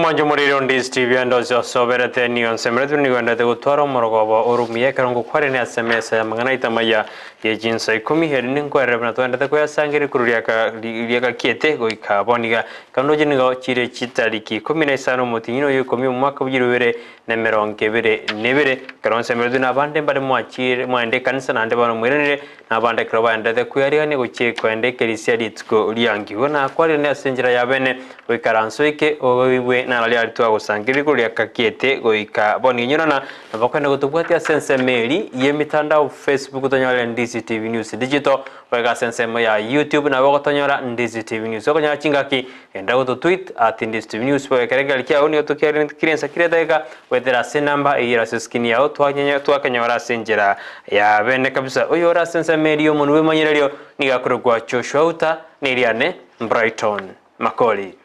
Omwancho omoriri onde Steve ande onsi osoberete nigo nsemeretwe nigo endete gotwara omorogoba orumiya ekero ngokwarania ase emesa y'amang'ana aito amaya ye chinsa ikomi eri ninkwerere buna twendete koyasangereria rikuru riaka riagakiete goika bono iga. Ekero ndoche nigo chire chitariki ikomi na isano omotienyi oyo ikomi omwaka bw'chilifu ibere na emerongo ebere na ebere. Ekero nsemeretwe na abande mbare mwachire mwaenda ekanisa naende bono mwairanire Na abande ekero baenderete kwearigania gochia koenda ekerisia rituko riangigwe, na akwarire ase enchera ya bene, goikaransa oike oigwe nararia aria twagosangereria igoro riakakiete goika bono. Inyorana na bakwende gotobwatia ase ensemo eri y'emitandao Facebook tonyore Ndizi TV News Digital, goika ase ensemo ya YouTube nabo ogotonyora Ndizi TV News. Okonyora chingaki genda gototweet at Ndizi TV News boigo ekero ekereria kiago nigo tokiareneti ensa kera edageka goetera ase enamba eyio ere ase eskrini yao twakenyora ase enchera Ya bene kabisa, oyore ase ensemo eria y'omonwa bw'emanyererio nigo akorokwa Joshua Uta, na eriane Brighton Makori.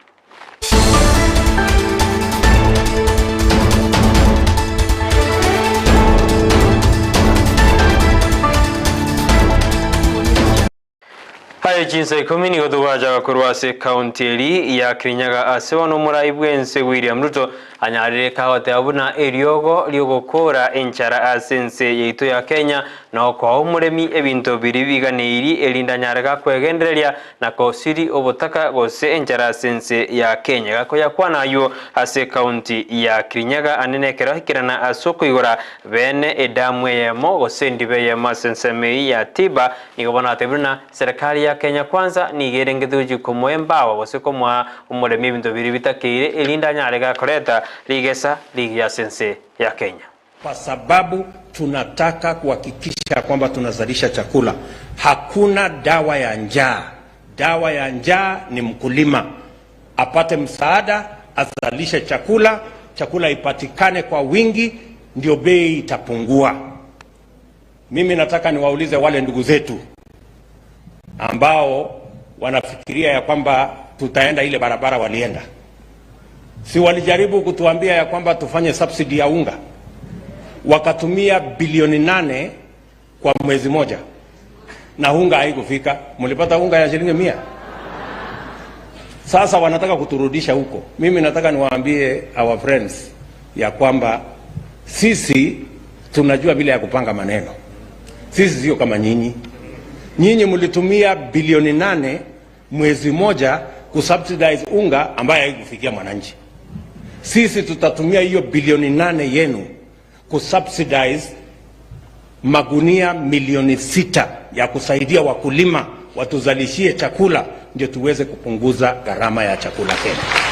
Aye chinsa ikomi nigo togachaka korwa ase ekaunti eri ya Kirinyaga ase bono omorai bw'ense William Ruto anyarire kagoteba buna eriogo ri'ogokora enchara ase ense yaito ya Kenya na okoa omoremi ebinto biria biganeiri erinde anyare gakwegendereria na kosiri obotaka gose enchara ase ense ya Kenya. Gakoyakwana aywo ase ekaunti ya Kirinyaga anene ekero aikerana ase okoigora bene edamu eyemo gose endiba eyemo ase ensemo eyio ya Tiba Nigo bono atebire buna serikali ya Kenya Kwanza nigo erengete gochia komoa embawa gose komoa omoremi ebinto biria bitakeire erinde anyare gakoreta rigesa rigiya ase ense ya Kenya. Kwa sababu tunataka kuhakikisha kwamba tunazalisha chakula. Hakuna dawa ya njaa. Dawa ya njaa ni mkulima apate msaada, azalishe chakula, chakula ipatikane kwa wingi, ndio bei itapungua. Mimi nataka niwaulize wale ndugu zetu ambao wanafikiria ya kwamba tutaenda ile barabara walienda, si walijaribu kutuambia ya kwamba tufanye subsidy ya unga, wakatumia bilioni nane kwa mwezi moja na unga haikufika. Mlipata unga ya shilingi mia? Sasa wanataka kuturudisha huko. Mimi nataka niwaambie our friends ya kwamba sisi tunajua vile ya kupanga maneno. Sisi sio kama nyinyi. Nyinyi mlitumia bilioni nane mwezi moja kusubsidize unga ambaye haikufikia mwananchi. Sisi tutatumia hiyo bilioni nane yenu kusubsidize magunia milioni sita ya kusaidia wakulima watuzalishie chakula ndio tuweze kupunguza gharama ya chakula Kenya.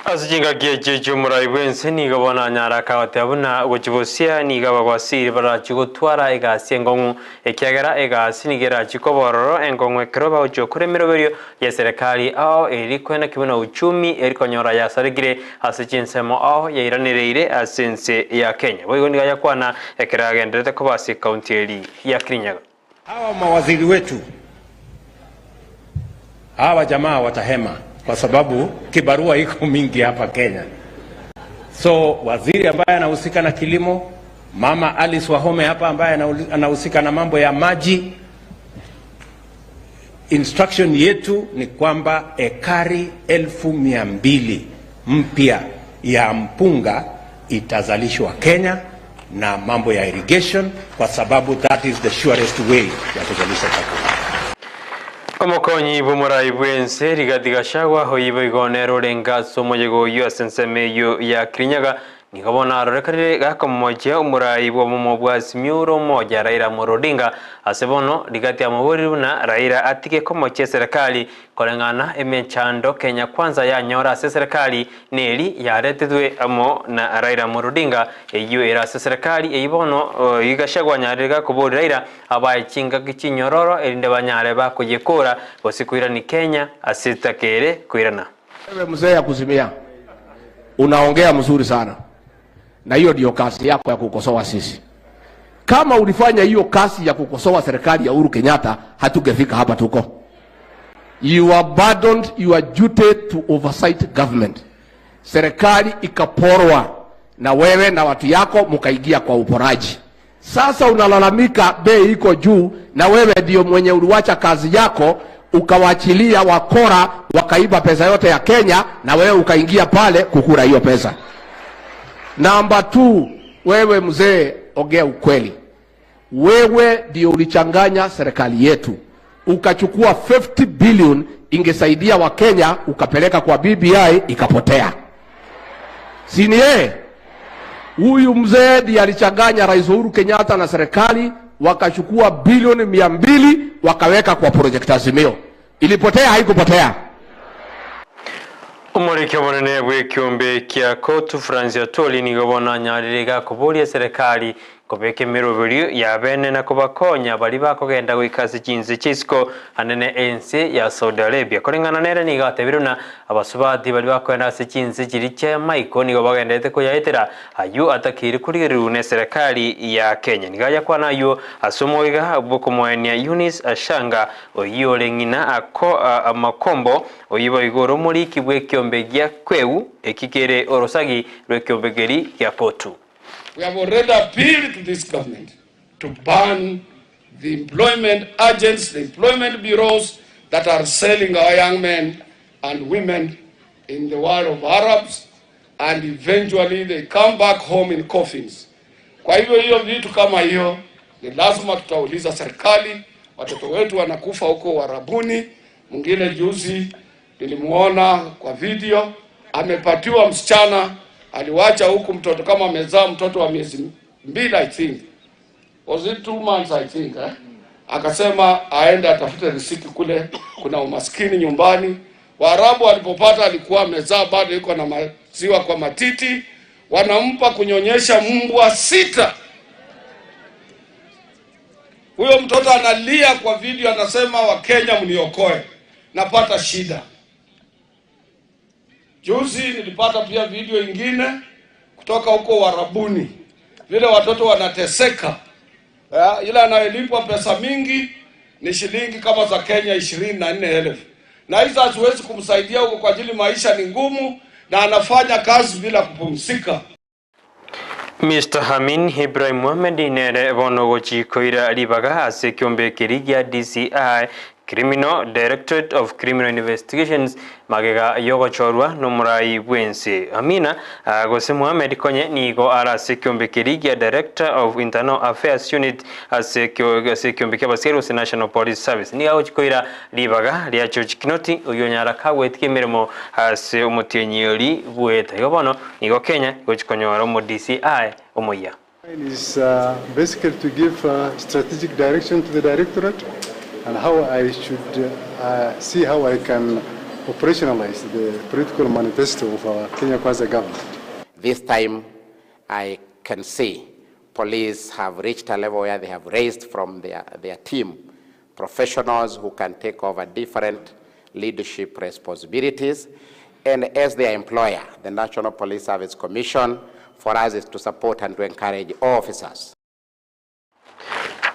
Ase chingaki echi chi'omorai bw'ense nigo bono anyare akagoteba buna gochibosia nigo abagwasiri barachie gotwara egasi enkong'u, ekiagera egasi nigo erachie koba ororo enkong'u ekero bagochia gokora emeroberio y'eserekari ao eri koenaki buna uchumi eri konyora yasarekire ase chinsemo ao yairanereire ase ense ya Kenya. Boigo nigo ayakwana ekero agenderete koba ase ekaunti eri ya Kirinyaga. Hawa mawaziri wetu hawa jamaa watahema kwa sababu kibarua iko mingi hapa Kenya. So waziri ambaye anahusika na kilimo, mama Alice Wahome hapa ambaye anahusika na mambo ya maji, instruction yetu ni kwamba ekari 200,000 mpya ya mpunga itazalishwa Kenya na mambo ya irrigation kwa sababu that is the surest way ya kuzalisha chakula. Omokonyi bw'omorai bw'ense Rigathi Gachagua oyibo igo nere orenge ase omoyega oyio ase ensemo eyio ya Kirinyaga nigo bono arorekanire gakomochia omorai bw'obomo bwa Azimio ore omoja Raila Amolo Odinga ase bono Rigathi amoborire buna Raila atige komochia eserekari Koreng'ana emechando Kenya Kwanza yanyora ase eserekari neri yaretetwe amo na Raila Amolo Odinga eyio ere ase eserekari eyio bono Gachagua anyarire gakobori Raila abae chingaki chinyororo erinde banyare bakoyekora gose koirani Kenya ase etakere koirana. Wewe mzee ya kuzimia unaongea mzuri sana, na hiyo ndio kazi yako ya kukosoa sisi. Kama ulifanya hiyo kazi ya kukosoa serikali ya Uhuru Kenyatta, hatungefika hapa tuko. You abandoned your duty to oversight government. Serikali ikaporwa na wewe na watu yako mkaingia kwa uporaji. Sasa unalalamika bei iko juu, na wewe ndio mwenye uliwacha kazi yako. ukawachilia wakora wakaiba pesa yote ya Kenya, na wewe ukaingia pale kukura hiyo pesa. Namba 2, wewe mzee, ongea ukweli. Wewe ndio ulichanganya serikali yetu, ukachukua 50 billion ingesaidia Wakenya, ukapeleka kwa BBI ikapotea. Si ni yeye? Huyu mzee ndiye alichanganya Rais Uhuru Kenyatta na serikali, wakachukua bilioni 200 wakaweka kwa project Azimio. Ilipotea haikupotea? Omoriki omonene bw'ekiombe kia Cotu Francis Atwoli nigo bono anyarire iga koboria eserekari kobeka emeroberio ya bene na kobakonya baria bakogenda goika ase chinse chia isiko anene ense ya Saudi Arabia. Koreng'ana nere nigo atebire buna abasubati baria bakogenda ase chinse chiria chia maiko nigo bagenderete koyaetera ayio atakeire korigererigwa neserekari ya Kenya. Nigo ayakwana ayio ase omoiga bw'okomoenia Eunice Ashanga oyio ore ng'ina ako amakombo oyio boigo ore omoriki bw'ekiombe gia Kweu eki kere orosagi rw'ekiombe keri gia Kotu. We have already appealed to this government to ban the employment agents, the employment bureaus that are selling our young men and women in the world of Arabs and eventually they come back home in coffins. Kwa hivyo hiyo vitu kama hiyo ni lazima tutauliza serikali. Watoto wetu wanakufa huko Uarabuni. Mwingine juzi nilimuona kwa video amepatiwa msichana, aliwacha huku mtoto kama amezaa mtoto wa miezi 2 I think. Was it 2 months I think, eh? Akasema aende atafute riziki kule, kuna umaskini nyumbani. Waarabu walipopata alikuwa amezaa bado yuko na maziwa kwa matiti, wanampa kunyonyesha mbwa 6. Huyo mtoto analia kwa video, anasema Wakenya mniokoe, napata shida. Juzi nilipata pia video ingine kutoka huko Uarabuni, vile watoto wanateseka. Yule anayelipwa pesa mingi ni shilingi kama za Kenya 24,000. Na hizo haziwezi kumsaidia huko kwa ajili maisha ni ngumu na anafanya kazi bila kupumzika. Mister Amin Ibrahim Mohamed nere bono gochikoira ribaga ase ekiombe keria gia DCI Criminal Directorate of Criminal Investigations magega yogochorwa nomorai bwense. Amina gose Mohamed konye nigo ara ase ekiombe keria gia Director of Internal Affairs Unit ase ekiombe kia abasikari gose National Police Service. Nigo agochikoira ribaga ria George Kinoti oyio onyara kagwetikia emeremo ase omotienyi ori bweta. Igo bono nigo Kenya gochikonyora omo DCI omoyia. Is basically to give strategic direction to the directorate and how I should see how I can operationalize the political manifesto of our Kenya Kwanza government. This time I can see police have reached a level where they have raised from their team professionals who can take over different leadership responsibilities. And as their employer, the National Police Service Commission, for us is to support and to encourage all officers.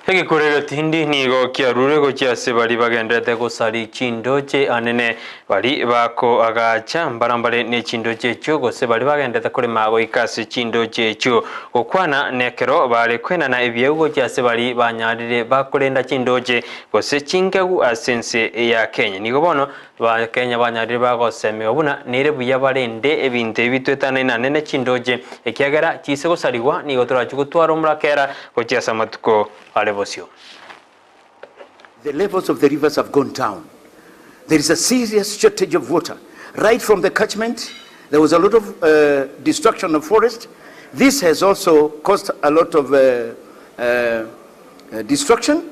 Egekorero tindi nigo kiarure gochia ase bari bagenderete gosari chindoche anene bari bako agacha mbarambare ne chindoche echio gose bari bagenderete korema goika ase chindoche echio gokwana nekero bare kwenana ebieu gochia ase bari banyarire bakorenda chindoche gose chingegu ase ense ya Kenya. Nigo bono ba Kenya banyarire bagosemewa buna nere buya barende ebinto ebi twetanaine anene chindoche ekiagera chise gosarigwa nigo torachi gotwara omorakera gochia ase amatuko are bosio. The levels of the rivers have gone down. There is a serious shortage of water. Right from the catchment, there was a lot of destruction of forest. This has also caused a lot of destruction,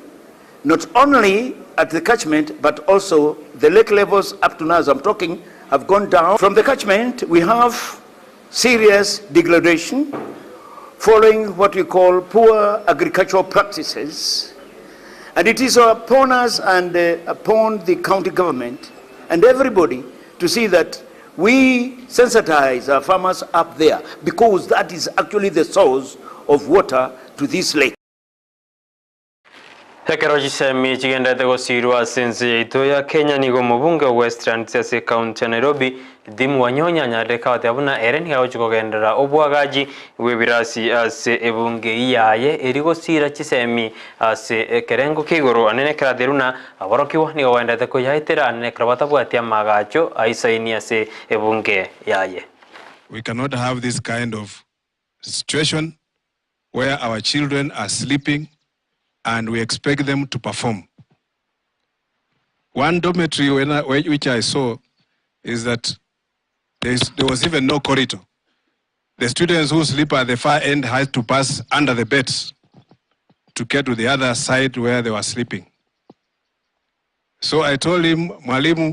not only at the catchment, but also the lake levels up to now, as I'm talking, have gone down. From the catchment, we have serious degradation following what we call poor agricultural practices. And it is upon us and upon the county government and everybody to see that we sensitize our farmers up there, because that is actually the source of water to this lake. Ekero chisemi chigendete gosirwa ase ense yaito ya Kenya nigo omobunge o Westlands ase ekaunti ya Nairobi Tim Wanyonyi anyarire kagoteeba buna ere nigo agochia kogenderera obwagachi bw'ebirasi ase ebunge eyio yaye eri gosira chisemi ase ekerengo kia igoro anene ekero ateire buna aborokigwa nigo bagenderete koyaetera anene ekero batabwati amagacho aisaini ase ebunge yaye. We cannot have this kind of situation where our children are sleeping and we expect them to perform. One dormitory when I, which I saw is that there, is, there was even no corridor. The students who sleep at the far end had to pass under the beds to get to the other side where they were sleeping. So I told him, Mwalimu,